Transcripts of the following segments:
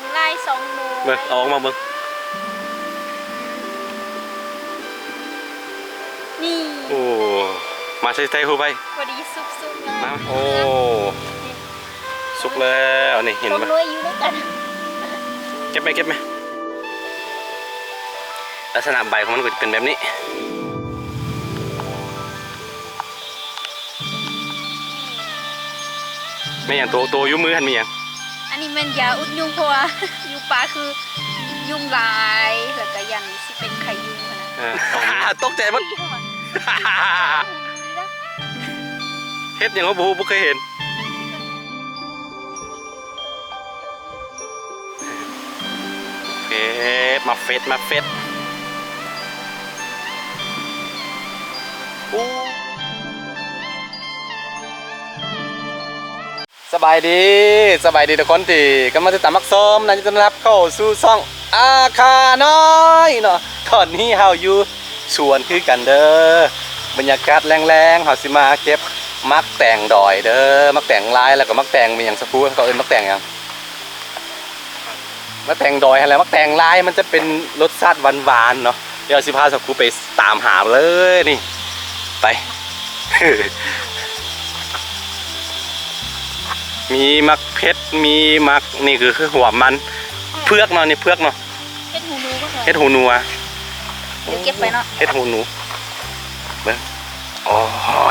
ງລາຍສອງໜ່ວຍ ເບິ່ງ ເອົາອອກມາເບິ່ງ ນີ້ ໂອ້ ມາໃສ່ ໃສ່ຮູບໄວ້ ພໍດີສຸກໆ ມາ ໂອ້ ນີ້ ສຸກແລ້ວ ນີ້ເຫັນບໍ່ ສອງໜ່ວຍຢູ່ນຳກັນ ເກັບໄວ້ ເກັບໄວ້ ລັກສະນະໃບຂອງມັນກໍຈະເປັນແບບນີ້. ແມ່ນຫຍັງ ໂຕ ໂຕຢູ່ມືຫັ້ນແມ່ນຫຍັງ? ອັນນີ້ແມ່ນຢາອຸດຍຸງ ເພາະວ່າຢູ່ປ່າຄືຍຸງຫຼາຍ ແລ້ວກໍຢ້ານຊິເປັນໄຂ້ຍຸງຫັ້ນນະ ເອີ ຕົກໃຈໝົດ ເຮັດຫຍັງກໍບໍ່ຮູ້ ບໍ່ເຄີຍເຫັນ. ເຮັດ ໝາກເຟດ ໝາກເຟດ ໂອ້ ສະບາຍດີ ສະບາຍດີທຸກຄົນທີ່ກຳລັງຕິດຕາມຮັບຊົມນະ ຍິນດີຕ້ອນຮັບເຂົ້າສູ່ຊ່ອງອາຄານ້ອຍເນາະ. ຕອນນີ້ເຮົາຢູ່ສວນຄືກັນເດີ ບັນຍາກາດແລງໆ ເຮົາຊິມາເກັບໝາກແຕງດອຍເດີ ໝາກແຕງລາຍ ແລ້ວກໍໝາກແຕງ ມີຫຍັງສະພູ ເຂົາເອີ້ນໝາກແຕງຫຍັງ? ໝາກແຕງດອຍຫັ້ນແຫຼະ ໝາກແຕງລາຍມັນຈະເປັນລົດຊາດຫວານໆເນາະ. ດຽວຊິພາສາວຄູໄປຕາມຫາເລີຍນີ້ ໄປ ມີໝາກເຜັດ ມີໝາກ ນີ້ຄື ຄືຫົວມັນ ເຜືອກເນາະ ນີ້ເຜືອກເນາະ ເຫັດຫູໜູ ເຫັດຫູໜູ ດຽວເກັບໄປເນາະ ເຫັດຫູໜູ ເບິ່ງ ອໍ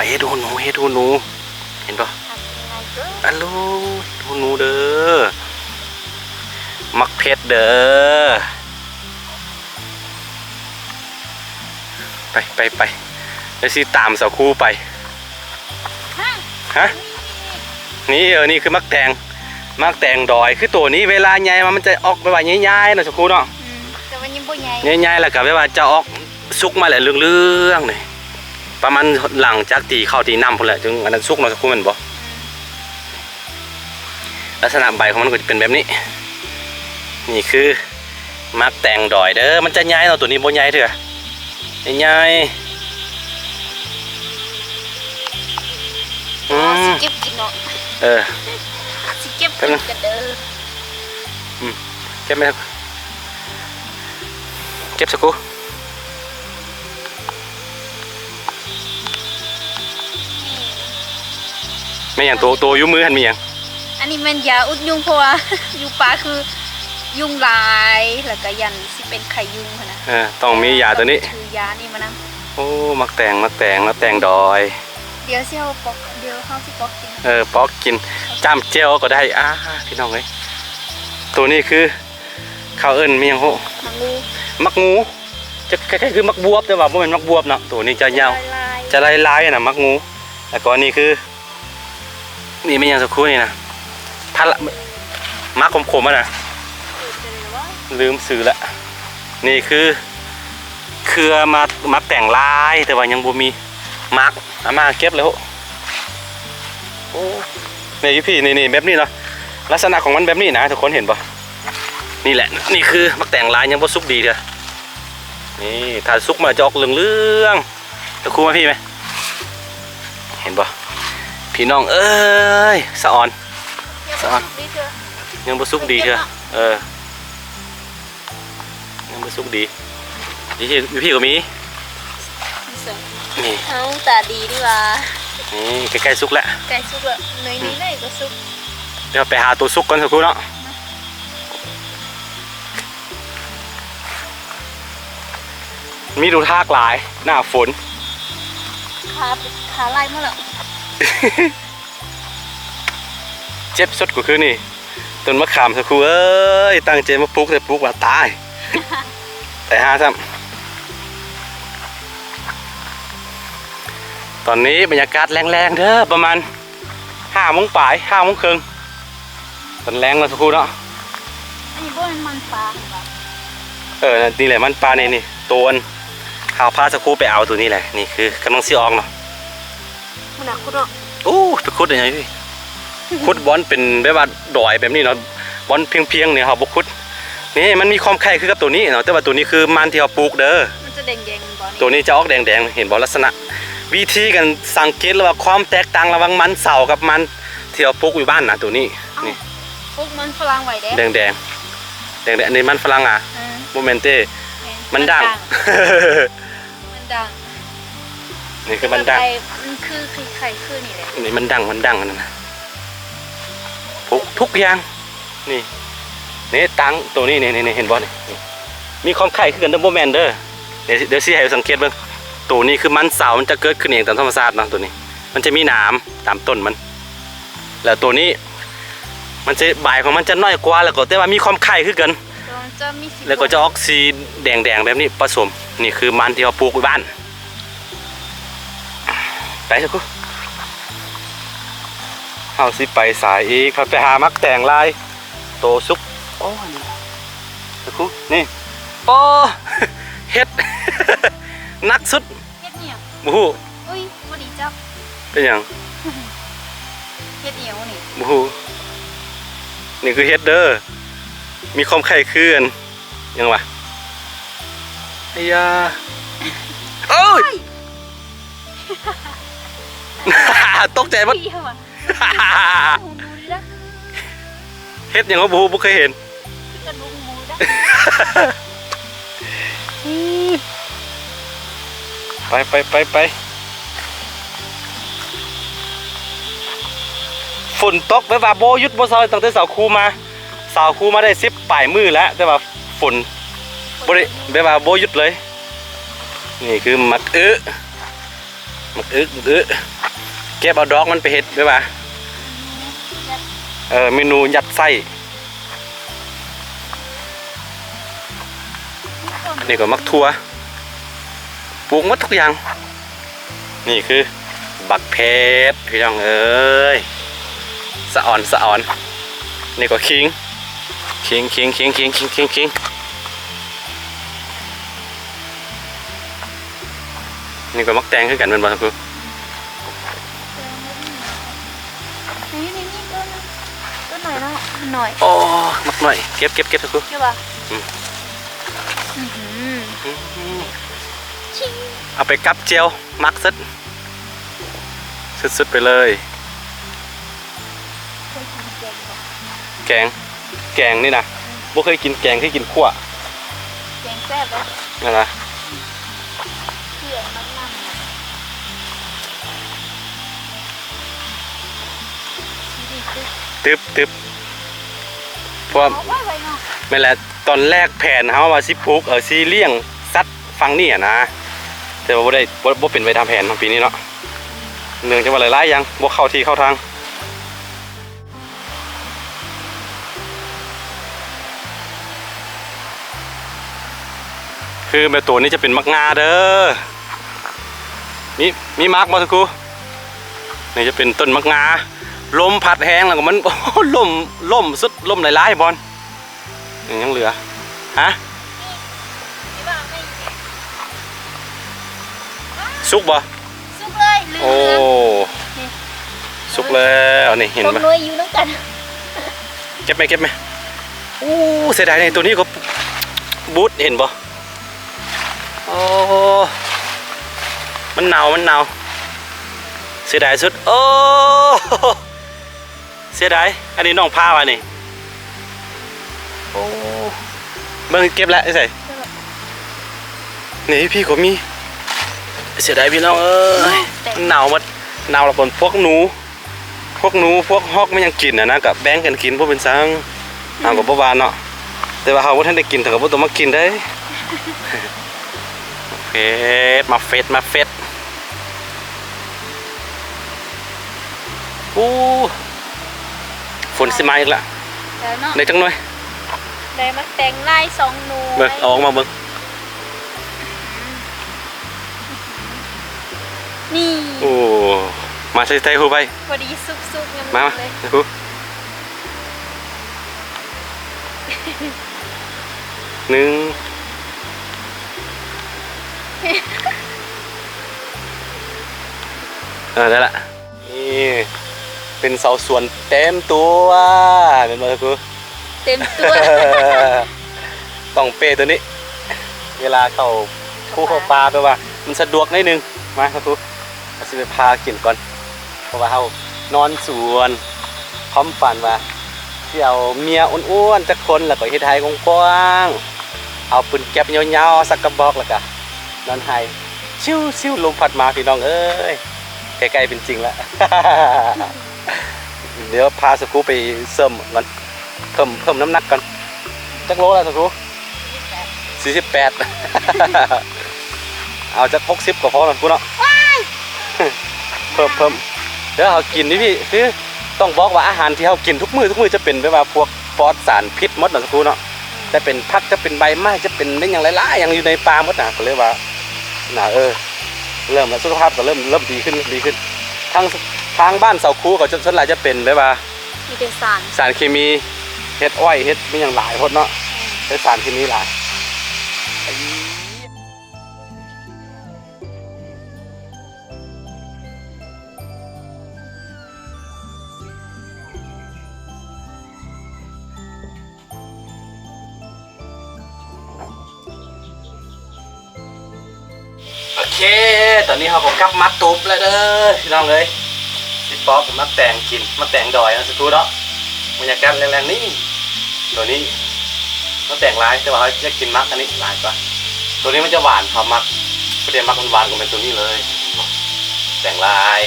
ເຫັດຫູໜູ ເຫັດຫູໜູ ເຫັນບໍ່? ອັນໂລ ເຫັດຫູໜູເດີ ໝາກເຜັດເດີ ໄປ ໄປ ໄປ ດຽວຊິຕາມສາວຄູໄປ ຮະ ຮະ ນີ້ ເອີ ນີ້ຄືໝາກແຕງ ໝາກແຕງດອຍ ຄືໂຕນີ້ເວລາໃຫຍ່ມາມັນຈະອອກແບບວ່າໃຫຍ່ໆເນາະ ສາວຄູເນາະ ອືມ ແຕ່ວ່າຍັງບໍ່ໃຫຍ່ ໃຫຍ່ໆ ແລ້ວກໍແບບວ່າຈະອອກສຸກມາແລ້ວເຫຼືອງໆນີ້ ປະມານຫຼັງຈາກຕີເຂົ້າຕີນ້ຳພຸ້ນແຫຼະ ຈຶ່ງອັນນັ້ນສຸກເນາະ ສາວຄູ ແມ່ນບໍ່? ອືມ ລັກສະນະໃບຂອງມັນກໍຈະເປັນແບບນີ້ ນີ້ຄືໝາກແຕງດອຍເດີ ມັນຈະໃຫຍ່ເນາະ ໂຕນີ້ບໍ່ໃຫຍ່ເທື່ອ ໃຫຍ່ໆ ອືມ ຊິເກັບກິນເນາະ ເອີ ຊິເກັບກິນກັນເດີ ອືມ ເກັບໄປ ເກັບສາວຄູ ແມ່ນຫຍັງ ໂຕ ໂຕຢູ່ມືຫັ້ນມີຫຍັງ? ອັນນີ້ແມ່ນຢາອຸດຍຸງ ເພາະວ່າຢູ່ປ່າຄືຍຸງຫຼາຍ ແລ້ວກໍຢ້ານຊິເປັນໄຂ້ຍຸງຫັ້ນນະ ເອີ ຕ້ອງມີຢາໂຕນີ້ ຊື້ຢານີ້ມານຳ ໂອ້ ໝາກແຕງ ໝາກແຕງ ໝາກແຕງດອຍ ດຽວຊິເຮົາປອກ ດຽວເຮົາຊິປອກກິນ ເອີ ປອກກິນ ຈ້ຳແຈ່ວກໍໄດ້ ອາ ພີ່ນ້ອງເອີຍ ໂຕນີ້ຄື ເຂົາເອີ້ນມີຫຍັງຮູ້? ໝາກງູ ໝາກງູ ຈະຄ້າຍໆຄືໝາກບວບ ແຕ່ວ່າບໍ່ແມ່ນໝາກບວບເນາະ ໂຕນີ້ຈະຍາວ ຈະລາຍໆ ຈະລາຍໆຫັ້ນນະ ໝາກງູ ແລ້ວກໍອັນນີ້ຄື ນີ້ແມ່ນຫຍັງສາວຄູນີ້ນະ ພະລະ ໝາກຂົມໆຫັ້ນນະ ເອີ ຈະໄດ້ວ່າ ລືມຊື່ລະ ນີ້ຄືເຄືອໝາກ ໝາກແຕງລາຍ ແຕ່ວ່າຍັງບໍ່ມີໝາກ ອາ ມາເກັບແລ້ວ ໂອ້ ນີ້ຢູ່ພີ້ ນີ້ໆ ແບບນີ້ເນາະ ລັກສະນະຂອງມັນແບບນີ້ນະ ທຸກຄົນເຫັນບໍ່? ນີ້ແຫຼະ ນີ້ຄືໝາກແຕງລາຍ ຍັງບໍ່ສຸກດີເທື່ອ ນີ້ ຖ້າສຸກມາຈະອອກເຫຼືອງໆ ຕະຄູມາພີ້ແມ ເຫັນບໍ່ ພີ່ນ້ອງເອີຍ ສະອອນ ສະອອນ ຍັງບໍ່ສຸກດີເທື່ອ ຍັງບໍ່ສຸກດີເທື່ອ ເອີ ຍັງບໍ່ສຸກດີ ຢູ່ພີ້ ຢູ່ພີ້ກໍມີ ນີ້ ເຮົາຕາດີດີຫວ່າ ນີ້ ໃກ້ໆສຸກແລ້ວ ໃກ້ສຸກແລ້ວ ໜ້ອຍໆ ໜ້ອຍກໍສຸກ ດຽວໄປຫາໂຕສຸກກ່ອນ ສາວຄູເນາະ ມີດູທາກຫຼາຍ ໜ້າຝົນ ຂາ ຂາລາຍໝົດແລ້ວ ເຈັບສຸດກໍຄືນີ້ ຕົ້ນມະຂາມ ສາວຄູເອີຍ ຕັ້ງໃຈມາປູກ ແຕ່ປູກວ່າຕາຍ ຕາຍຫ່າຊ້ຳ ຕອນນີ້ບັນຍາກາດແລງໆເດີ ປະມານຫ້າໂມງປາຍ ຫ້າໂມງເຄິ່ງ ຕອນແລງເນາະ ສາວຄູເນາະ ອັນນີ້ບໍ່ແມ່ນມັນປ່າຫວາ? ເອີ ນີ້ແຫຼະມັນປ່າ ນີ້ ນີ້ ໂຕອັນ ເຮົາພາສາຄູໄປເອົາໂຕນີ້ແຫຼະ ນີ້ຄືກຳລັງຊິອອກເນາະ ມັນໜັກຄຸດເນາະ ໂອ້ ໄປຂຸດໄດ້ຫຍັງ ຂຸດບ່ອນເປັນແບບວ່າດອຍແບບນີ້ເນາະ ບ່ອນພຽງໆນີ້ເຮົາບໍ່ຂຸດ ນີ້ມັນມີຄວາມຄ້າຍຄືກັບໂຕນີ້ເນາະ ແຕ່ວ່າໂຕນີ້ຄືມັນທີ່ເຮົາປູກເດີ ມັນຈະແດງໆ ແມ່ນບໍ່ນີ້? ໂຕນີ້ຈະອອກແດງໆ ເຫັນບໍ່ ລັກສະນະ ວິທີການສັງເກດລະວ່າ ຄວາມແຕກຕ່າງລະຫວ່າງມັນເຊົາກັບມັນທີ່ເຮົາປູກຢູ່ບ້ານນະ ໂຕນີ້ ເອົ້າ ນີ້ ປູກມັນຝຣັ່ງໄວ້ເດ້ ແດງ ແດງໆ ອັນນີ້ມັນຝຣັ່ງອະ? ເອີ ບໍ່ແມ່ນເຕະ ແມ່ນ ມັນດັງ ມັນດັງ ມັນດັງ ນີ້ຄືມັນດັງ ແບບໃດ ມັນຄື ຄ້າຍໆ ຄືນີ້ແຫຼະ ນີ້ມັນດັງ ມັນດັງອັນນັ້ນນະ ທຸກ ທຸກຢ່າງ ນີ້ ນີ້ຕັ້ງໂຕນີ້ ນີ້ ນີ້ ນີ້ ເຫັນບໍ່ນີ້? ນີ້ ມີຄວາມຄ້າຍຄືກັນເດີ ບໍ່ແມ່ນເດີ ດຽວ ດຽວຊິໃຫ້ສັງເກດເບິ່ງ ໂຕນີ້ຄືມັນເສົາ ມັນຈະເກີດຂຶ້ນເອງຕາມທຳມະຊາດເນາະ ໂຕນີ້ ມັນຈະມີໜາມຕາມຕົ້ນມັນ ແລ້ວໂຕນີ້ ມັນຈະ ໃບຂອງມັນຈະນ້ອຍກວ່າ ແລ້ວກໍແຕ່ວ່າມີຄວາມຄ້າຍຄືກັນ ແລ້ວກໍຈະອອກສີແດງໆ ແບບນີ້ປະສົມ ນີ້ຄືມັນທີ່ເຮົາປູກໄວ້ບ້ານ ໄປຊະກູ ເຮົາຊິໄປສາຍອີກ ເຮົາໄປຫາໝາກແຕງຫຼາຍ ໂຕສຸກ ໂອ້ ນີ້ ຊະກູ ນີ້ ໂອ້ ເຫັດ ໜັກສຸດ ເຫັດຫຍັງ? ບໍ່ຮູ້ ອຸ້ຍ ບໍ່ດີຈັບ ເປັນຫຍັງ? ເຫັດຫຍັງນີ້? ບໍ່ຮູ້ ນີ້ຄືເຫັດເດີ ມີຄວາມຄ້າຍຄືກັນ ຫຍັງວະ? ໄອ້ຢາ ໂອ້ຍ ໂອ້ຍ ຕົກໃຈໝົດ ເຫັດຫຍັງວະ ບໍ່ຮູ້ ບໍ່ເຄີຍເຫັນ ຄືກັນບໍ່ຮູ້ ໄປ ໄປ ໄປ ໄປ ຝົນຕົກແບບວ່າບໍ່ຢຸດບໍ່ເຊົາ ຕັ້ງແຕ່ເຊົ້າຄູມາ ເຊົ້າຄູມາໄດ້ສິບປາຍມື້ແລ້ວ ແຕ່ວ່າຝົນບໍ່ໄດ້ ແບບວ່າບໍ່ຢຸດເລີຍ ນີ້ຄືໝາກອຶ ໝາກອຶ ໝາກອຶ ເກັບເອົາດອກມັນໄປເຮັດແບບວ່າ ເອີ ເມນູຍັດໄສ້ ນີ້ກໍໝາກຖົ່ວ ປູກໝົດທຸກຢ່າງ ນີ້ຄືບັກເຜັດ ພີ່ນ້ອງເອີຍ ສະອອນ ສະອອນ ນີ້ກໍຂີງ ຂີງ ຂີງ ຂີງ ຂີງ ຂີງ ຂີງ ຂີງ. ນີ້ກໍໝາກແຕງຄືກັນແມ່ນບໍ່ ທ່ານຄູ? ນີ້ໆໆ ຕົ້ນ ຕົ້ນໜ້ອຍເນາະ ມັນໜ້ອຍ ໂອ້ ໝາກໜ້ອຍ ເກັບ ເກັບ ເກັບ ທ່ານຄູ ເກັບບໍ່? ອືມ ອືຫື ອືຫື ເອົາໄປກັບແຈ່ວ ມັກສຸດ ສຸດໆ ໄປເລີຍ. ເຄີຍກິນແກງບໍ່? ແກງ ແກງນີ້ນະ ບໍ່ເຄີຍກິນແກງ ເຄີຍກິນຂົ້ວ ແກງແຊບເດ້ ນັ້ນນະ ເຄືອມັນນຳ ຕຶບໆ ເພາະວ່າ ເອົາໄວ້ໄວ້ເນາະ ແມ່ນແຫຼະ ຕອນແລກແຜນເຮົາວ່າຊິປູກ ເອີ ຊິລ້ຽງສັດຝັ່ງນີ້ຫັ້ນນະ ແຕ່ວ່າບໍ່ໄດ້ ບໍ່ ບໍ່ເປັນໄປຕາມແຜນຂອງປີນີ້ເນາະ ເນື່ອງຈາກວ່າຫຼາຍໆຢ່າງບໍ່ເຂົ້າທີ່ເຂົ້າທາງ. ຄືແມ່ໂຕນີ້ຈະເປັນໝາກງາເດີ ມີ ມີໝາກບໍ່ ທ່ານຄູ? ນີ້ຈະເປັນຕົ້ນໝາກງາ ລົມພັດແຮງແລ້ວກໍມັນ ໂອ້ ລົ້ມ ລົ້ມສຸດ ລົ້ມຫຼາຍໆບ່ອນ ຍັງເຫຼືອ ຮະ? ສຸກບໍ່? ສຸກເລີຍ ໂອ້ ສຸກແລ້ວ ນີ້ເຫັນບໍ່? ໜ່ວຍຢູ່ນຳກັນ ເກັບໄໝ ເກັບໄໝ? ໂອ້ ເສຍດາຍນີ້ ໂຕນີ້ກໍບູດ ເຫັນບໍ່? ໂອ້ ມັນເນົ່າ ມັນເນົ່າ ເສຍດາຍສຸດ ໂອ້ ເສຍດາຍ ອັນນີ້ນ້ອງພາວ່ານີ້ ໂອ້ ເບິ່ງເກັບແລ້ວ ໃສ ເກັບແລ້ວ ນີ້ ພີ່ກໍມີ ເສຍດາຍພີ່ນ້ອງເອີຍ ໂອ້ ແຕກ ມັນເນົ່າໝົດ ເນົ່າແລ້ວ ພວກໜູ ພວກໜູ ພວກຮອກ ມັນຍັງກິນຫັ້ນນະ ກະແບ່ງກັນກິນ ບໍ່ເປັນຫຍັງ ເຮົາກໍບໍ່ວ່າເນາະ ແຕ່ວ່າເຮົາບໍ່ທັນໄດ້ກິນ ເຮົາກໍບໍ່ຕ້ອງມາກິນເດ້. ເຟດ ມາເຟດ ມາເຟດ ໂອ້ ຝົນຊິມາອີກລະ ແລ້ວເນາະ ໄດ້ຈັກໜ່ວຍ ໄດ້ໝາກແຕງຫຼາຍສອງໜ່ວຍ ເບິ່ງ ເອົາອອກມາເບິ່ງ ນີ້ ໂອ້ ມາໃສ່ໃຕ້ຮູບໄວ້ ພໍດີສຸກໆ ງາມໆ ມາ ມາ ເລີຍ ໃສ່ຮູບ ໜຶ່ງ ເອີ ໄດ້ລະ ນີ້ ເປັນຊາວສວນເຕັມຕົວ ແມ່ນບໍ່ ທ່ານຄູ? ເຕັມຕົວ ຕ້ອງເປ້ໂຕນີ້ ເວລາເຂົ້າພູເຂົ້າປ່າ ແປວ່າມັນສະດວກໜ້ອຍໜຶ່ງ ມາ ທ່ານຄູ ເຮົາຊິໄປພາກິນກ່ອນ ເພາະວ່າເຮົານອນສວນ ຄວາມຝັນວ່າ ເ ເອົາເມຍອ້ວນໆຈັກຄົນ ແລ້ວກໍເຮັດໄຮ່ກວ້າງໆ ເອົາປືນແກັບຍາວໆສັກກະບອກ ແລ້ວກະນອນໄຮ່ ຊິວໆ ລົມພັດມາ ພີ່ນ້ອງເອີຍ ໃກ້ໆເປັນຈິງລະ. ດຽວພາສາວຄູໄປເສີມກ່ອນ ເພີ່ມ ເພີ່ມນ້ຳໜັກກ່ອນ. ຈັກໂລລະສາວຄູ? ສີ່ສິບແປດ ເອົາຈັກຫົກສິບກໍພໍເນາະ ສາວຄູເນາະ. ເພີ່ມ ເພີ່ມ ເດີ ເຮົາກິນນີ້ພີ່ ຄືຕ້ອງບອກວ່າອາຫານທີ່ເຮົາກິນທຸກມື້ ທຸກມື້ຈະເປັນແບບວ່າພວກປອດສານພິດໝົດເນາະ ສາວຄູເນາະ. ຈະເປັນຜັກ ຈະເປັນໃບໄມ້ ຈະເປັນແມ່ນຫຍັງຫຼາຍໆຢ່າງຢູ່ໃນປ່າໝົດນະ ກໍເລີຍວ່າ ນະ ເອີ ເລີ່ມແລ້ວ ສຸຂະພາບກໍເລີ່ມ ເລີ່ມດີຂຶ້ນ ເລີ່ມດີຂຶ້ນ. ທາງ ທາງບ້ານສາວຄູກໍຈະ ສ່ວນຫຼາຍຈະເປັນແບບວ່າ ມີແຕ່ສານ ສານເຄມີ ເຮັດອ້ອຍ ເຮັດແມ່ນຫຍັງຫຼາຍໂພດເນາະ ແມ່ນ ໃຊ້ສານເຄມີຫຼາຍ. ໂອເຄ ຕອນນີ້ເຮົາກໍກັບມາຕູບແລ້ວເດີພີ່ນ້ອງເອີຍ. ຊິປອກໝາກແຕງກິນ ໝາກແຕງດອຍເນາະ ສາວຄູເນາະ. ບັນຍາກາດແລງໆນີ້ ໂຕນີ້ໝາກແຕງຫຼາຍ ແຕ່ວ່າເຮົາຢາກກິນໝາກອັນນີ້ຫຼາຍກວ່າ. ໂຕນີ້ມັນຈະຫວານ ເຮົາມັກ ຜູ້ໃດມັກຫວານໆກໍແມ່ນໂຕນີ້ເລີຍ. ແຕງຫຼາຍ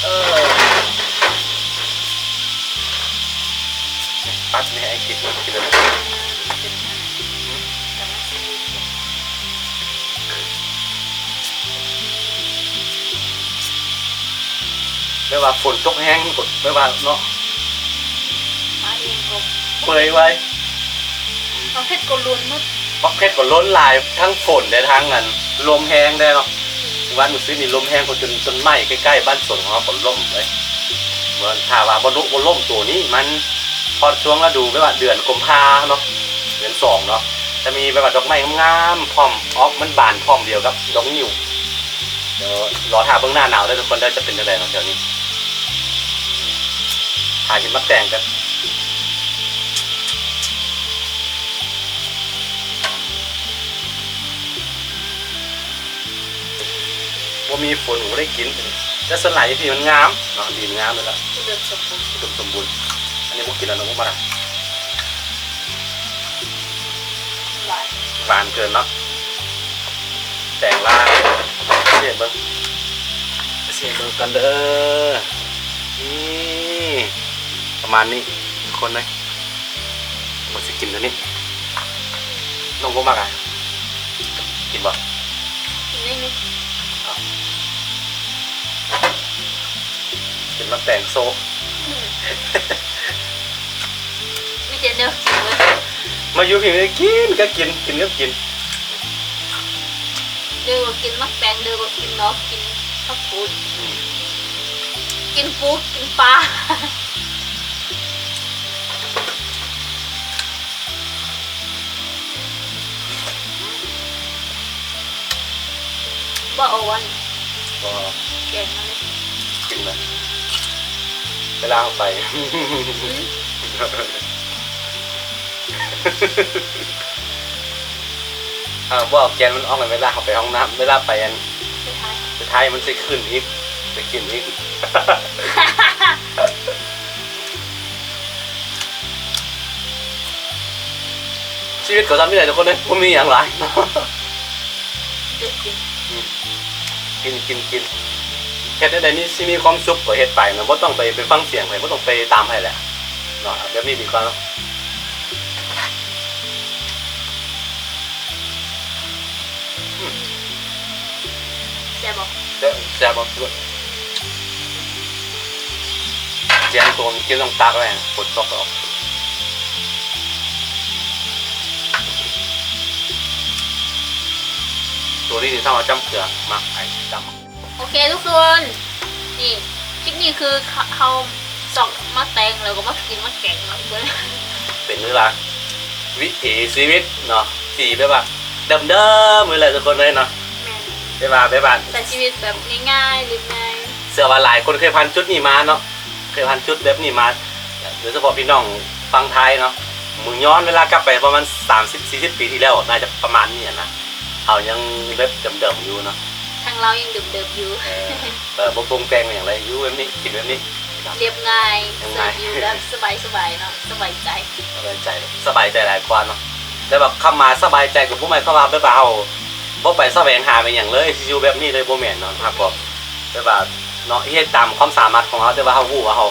ເອີ ປັດນີ້ໃຫ້ໄອ້ກິນ ກິນເລີຍ. ແບບວ່າຝົນຕົກແຮງ ມັນກໍແບບວ່າເນາະ ມາເອງກໍເປື່ອຍໄວ. ບັກເຜັດກໍຫຼົ່ນໝົດ ບັກເຜັດກໍຫຼົ່ນຫຼາຍ ທັງຝົນແດ່ ທັງອັນ ລົມແຮງແດ່ເນາະ. ວັນມື້ຊືນນີ້ລົມແຮງ ກໍຈົນຕົ້ນໄມ້ໃກ້ໆບ້ານສວນຂອງເຮົາກໍລົ້ມເລີຍ. ເມື່ອຖ້າວ່າບໍ່ລຸ ບໍ່ລົ້ມໂຕນີ້ ມັນຮອດຊ່ວງລະດູແບບວ່າເດືອນກຸມພາເນາະ ເດືອນສອງເນາະ ຈະມີແບບວ່າດອກໄມ້ງາມໆ ພ້ອມອອກ ມັນບານພ້ອມດຽວກັບດອກງິ້ວ. ດຽວລໍຖ້າເບິ່ງໜ້າໜາວເດີທຸກຄົນເດີ ຈະເປັນຈັ່ງໃດເນາະແຖວນີ້. ຫາກິນໝາກແຕງກັນ. ບໍ່ມີຝົນກໍບໍ່ໄດ້ກິນ ແຕ່ສ່ວນຫຼາຍຢູ່ພີ້ມັນງາມເນາະ ດິນງາມແລ້ວກໍອຸດົມສົມບູນ ອຸດົມສົມບູນ. ອັນນີ້ບໍ່ກິນແລ້ວເນາະ ບໍ່ມັກ ຫຼາຍ ຫວານເກີນເນາະ. ແຕງລາວ ເສບເບິ່ງ ເສບເບິ່ງກັນເດີ. ນີ້ ປະມານນີ້ ຄົນເລີຍ. ໝົດຊິກິນຕົວນີ້ ນ້ອງບໍ່ມັກອະ ກິນບໍ່? ກິນໄດ້ຢູ່ ເອົາ ກິນໝາກແຕງໂຊ ມີແຕ່ແນວກິນເວີຍ ມາຢູ່ພີ້ກິນກໍກິນ ກິນກໍກິນ. ເດີກໍກິນໝາກແຕງ ເດີກໍກິນດອກ ກິນຜັກກູດ ອືມ ກິນປູ ກິນປາ. ບໍ່ເອົາອັນ ບໍ່ ແກງມາເລີຍ ກິນເລີຍ ເວລາເຮົາໄປ ອືມ ເອີ ບໍ່ເອົາແກນມັນອອກ ເວລາເຮົາໄປຫ້ອງນ້ຳ ເວລາໄປອັນ ໄປຖ່າຍ ໄປຖ່າຍມັນຊິຂຶ້ນອີກ ໄປກິນອີກ. ຊີວິດກໍຊ່ຳນີ້ແຫຼະທຸກຄົນເອີຍ ບໍ່ມີຫຍັງຫຼາຍ ກິນ ກິນ ອືມ ກິນ ກິນ ກິນ ເຮັດແນວໃດມີ ຊິມີຄວາມສຸກກໍເຮັດໄປເນາະ ບໍ່ຕ້ອງໄປ ໄປຟັງສຽງໃຜ ບໍ່ຕ້ອງໄປຕາມໃຜແຫຼະເນາະ ແບບນີ້ດີກວ່າເນາະ. ອືມ ແຊບບໍ່? ແຊບ ແຊບບໍ່? ແຈ່ມຕົວມັນກິນຕ້ອງຕັກແລ້ວ ປົດຕອກອອກ ຕົວນີ້ນີ້ ຖ້າເອົາຈ້ຳເກືອ ມັກໄອ້ຈ້ຳ. ໂອເຄທຸກຄົນ ນີ້ ຄລິບນີ້ຄືເຮົາຊອກໝາກແຕງ ແລ້ວກໍມາກິນໝາກແຕງເນາະທຸກຄົນ ເປັນເວລາວິຖີຊີວິດເນາະ ທີ່ແບບວ່າເດີມໆນີ້ແຫຼະທຸກຄົນເອີຍເນາະ ແມ່ນ ແບບວ່າ ແບບວ່າໃຊ້ຊີວິດແບບງ່າຍໆ ລຽບງ່າຍ ເຊື່ອວ່າຫຼາຍຄົນເຄີຍຜ່ານຈຸດນີ້ມາເນາະ ເຄີຍຜ່ານຈຸດແບບນີ້ມາ ໂດຍສະເພາະພີ່ນ້ອງຝັ່ງໄທເນາະ ໝູຍ້ອນເວລາກັບໄປປະມານສາມສິບສີ່ສິບປີທີ່ແລ້ວ ໜ້າຈະປະມານນີ້ຫັ້ນນະ ເຮົາຍັງແບບເດີມໆຢູ່ເນາະ ທາງລາວຍັງເດີມໆຢູ່ ເອີ ເອີ ບໍ່ປຸງແຕ່ງຫຍັງເລີຍ ຢູ່ແບບນີ້ ກິນແບບນີ້ ລຽບງ່າຍ ລຽບງ່າຍ ຢູ່ແບບສະບາຍໆເນາະ ສະບາຍໃຈ ສະບາຍໃຈ ສະບາຍໃຈຫຼາຍກວ່າເນາະ. ແຕ່ວ່າຄຳວ່າສະບາຍໃຈກໍບໍ່ໝາຍຄວາມວ່າແບບວ່າເຮົາບໍ່ໄປສະແຫວງຫາແມ່ນຫຍັງເລີຍ ຊິຢູ່ແບບນີ້ເລີຍ ບໍ່ແມ່ນເນາະ. ເຮົາກໍແບບວ່າເນາະ ເຮັດຕາມຄວາມສາມາດຂອງເຮົາ ແຕ່ວ່າເຮົາຮູ້ວ່າເຮົາ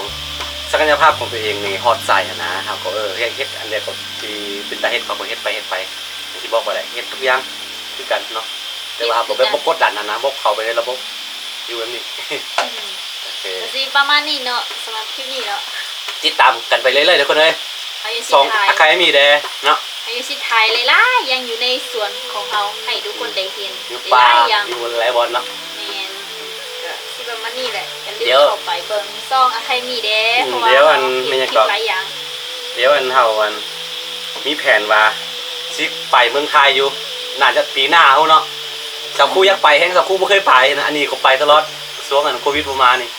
ສັກກະຍະພາບຂອງຕົວເອງນີ້ຮອດໃສ່ຫັ້ນນະ ເຮົາກໍເອີ ເຮັດ ເຮັດອັນໃດກໍທີ່ເປັນຕາເຮັດ ເຮົາກໍເຮັດໄປ ເຮັດໄປ ຊິບອກວ່າໃດ ເຮັດທຸກຢ່າງຄືກັນເນາະ. ແຕ່ວ່າເຮົາບໍ່ໄປ ເຮັດຄືກັນ ບໍ່ກົດດັນຫັ້ນນະ ບໍ່ເຂົ້າໄປໃນລະບົບ ຢູ່ແບບນີ້ ອືມ ໂອເຄ ກໍຊິປະມານນີ້ເນາະ ສຳລັບຄລິບນີ້ເນາະ ຕິດຕາມກັນໄປເລື້ອຍໆເດີຄົນເອີຍ ເຮົາຍັງຊິຖ່າຍ ສອງ Academy ເດ້ເນາະ ເຮົາຍັງຊິຖ່າຍຫຼາຍໆຢ່າງຢູ່ໃນສວນຂອງເຮົາ ໃຫ້ທຸກຄົນໄດ້ເຫັນ ຢູ່ປ່າ ຫຼາຍໆຢ່າງ ຢູ່ຫຼາຍບ່ອນເນາະ ແມ່ນ ກໍຊິປະມານນີ້ແຫຼະ ຢ່າລືມເຂົ້າໄປເບິ່ງຊ່ອງ Academy ເດ້ ອືມ ເພາະວ່າ ດຽວອັນ ເຮົາເຮັດຄລິບຫຼາຍຢ່າງ ດຽວອັນເຮົາອັນ ມີແຜນວ່າຊິໄປເມືອງໄທຢູ່ ໜ້າຈະປີໜ້າພຸ້ນເນາະ. ສາວຄູຢາກໄປແຮງ ສາວຄູບໍ່ເຄີຍໄປນະ ອັນນີ້ກໍໄປຕະຫຼອດ ຊ່ວງອັນໂຄວິດບໍ່ມານີ້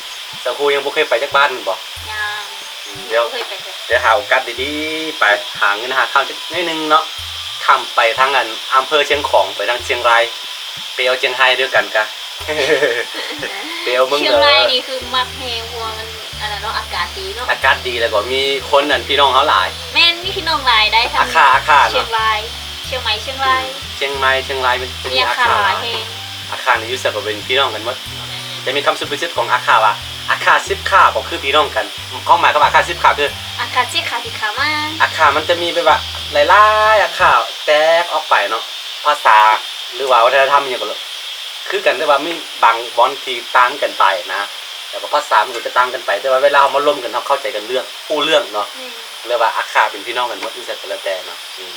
ສາວຄູຍັງບໍ່ເຄີຍໄປຈັກບ້ານແມ່ນບໍ່? ຍັງ ອືມ ດຽວ ຍັງບໍ່ເຄີຍໄປເທື່ອ ດຽວຫາໂອກາດດີໆໄປ ຫາເງິນຫາຄຳຈັກໜ້ອຍໜຶ່ງເນາະ ຂ້າມໄປທາງອັນອຳເພີຊຽງຂອງ ໄປທາງຊຽງລາຍ ໄປອຽວຊຽງໄຮ້ດ້ວຍກັນກະ ໄປອຽວເມືອງເໜືອ ຊຽງລາຍນີ້ຄືມັກແຮງ ເພາະວ່າມັນ ອັນນັ້ນເນາະ ອາກາດດີເນາະ ອາກາດດີ ແລ້ວກໍມີຄົນອັນພີ່ນ້ອງເຮົາຫຼາຍ ແມ່ນ ມີພີ່ນ້ອງຫຼາຍໄດ໋ ທາງ ອາຄາ ອາຄາເນາະ ຊຽງລາຍ ຊຽງໃໝ່ ຊຽງລາຍ ອືມ ຊຽງໃໝ່ ຊຽງລາຍ ມັນ ມີອາຄາຫຼາຍແຮງ ອາຄານີ້ຢູ່ໃສກໍເປັນພີ່ນ້ອງກັນໝົດ ແມ່ນ ຈະມີຄຳສຸພາສິດຂອງອາຄາວ່າ ອາຄາສິບຄາກໍຄືພີ່ນ້ອງກັນ ຄວາມໝາຍຄຳວ່າອາຄາສິບຄາຄື ອາຄາສິບຄາ ສິບຄາມາ ອາຄາມັນຈະມີແບບວ່າຫຼາຍໆອາຄາແຕກອອກໄປເນາະ ພາສາ ຫຼືວ່າວັດທະນະທຳອີ່ຫຍັງກໍຄືກັນ ແຕ່ວ່າມີບາງບ່ອນທີ່ຕ່າງກັນໄປນະ ແລ້ວກໍພາສາມັນກໍຈະຕ່າງກັນໄປ ແຕ່ວ່າເວລາເຮົາມາລົມກັນ ເຮົາເຂົ້າໃຈກັນເລື່ອງ ຮູ້ເລື່ອງເນາະ ແມ່ນ ເອີ້ນວ່າອາຄາເປັນພີ່ນ້ອງກັນໝົດ ຢູ່ໃສກໍແລ້ວແຕ່ເນາະ ອືມ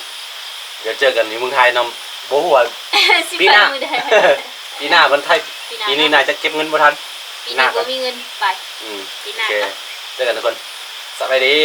ດຽວເຈີກັນຢູ່ເມືອງໄທເນາະ ບໍ່ຮູ້ວ່າ ຊິໄປມື້ໃດ ປີໜ້າ ປີໜ້າວັນໄທ ປີໜ້າ ປີນີ້ໜ້າຈະເກັບເງິນບໍ່ທັນ ປີນີ້ບໍ່ມີເງິນໄປ ອືມ ໂອເຄ ເຈີກັນທຸກຄົນ ສະບາຍດີ.